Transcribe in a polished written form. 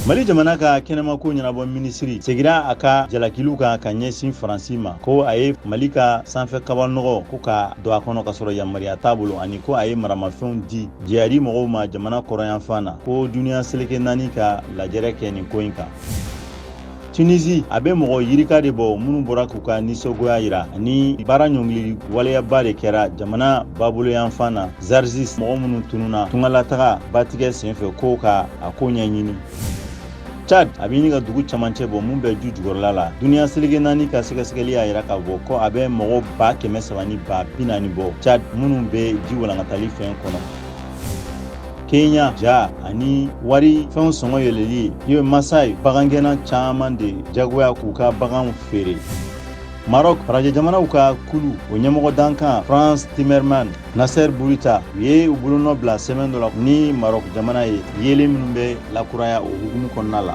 Mali jamana ka kɛnɛmako ɲɛnabɔ minisiri segira a ka jalakiliw kan ka ɲɛsin Faransi ma, ko a ye Mali ka sanfɛ kaba nɔgɔ ko ka don a kɔnɔ ka sɔrɔ yamaruya t'a bolo, ani ko a ye maramafɛnw di jihadi mɔgɔw ma jamana kɔrɔnyanfan na, ko duniya seleke naani ka lajɛrɛ kɛ nin ko in kan. Tunisie, a bɛ mɔgɔ yirika de bɔ minnu bɔra k'u ka nisɔngoya yira ani baara ɲɔngili waleyaba de kɛra jamana baboloyanfan na Zarzis, mɔgɔ minnu tununa tungalataga batigɛ senfɛ, ko ka a ko ɲɛɲini. Chad, a bɛ ɲini ka dugu camancɛ bɔ mun bɛ ju jukɔrɔla la. Duniya seleke naani ka sɛgɛsɛgɛli y'a yira k'a fɔ ko a bɛ mɔgɔ 300 000 ni 40,000 bɔ Chad minnu bɛ ji walankatali fɛn kɔnɔ. Kenya, ja ani wari fɛnw sɔngɔ yɛlɛli ye Masai bagangɛnna caman de jagoya k'u ka baganw feere. Maroc, farajɛ jamanaw ka kulu o ɲɛmɔgɔ dankan Frans Timmermans, Nasser Bourita, u ye u bolonɔ bila sɛbɛn dɔ la ni Maroc jamana ye, yeelen minnu bɛ lakuraya o hukumu kɔnɔna la.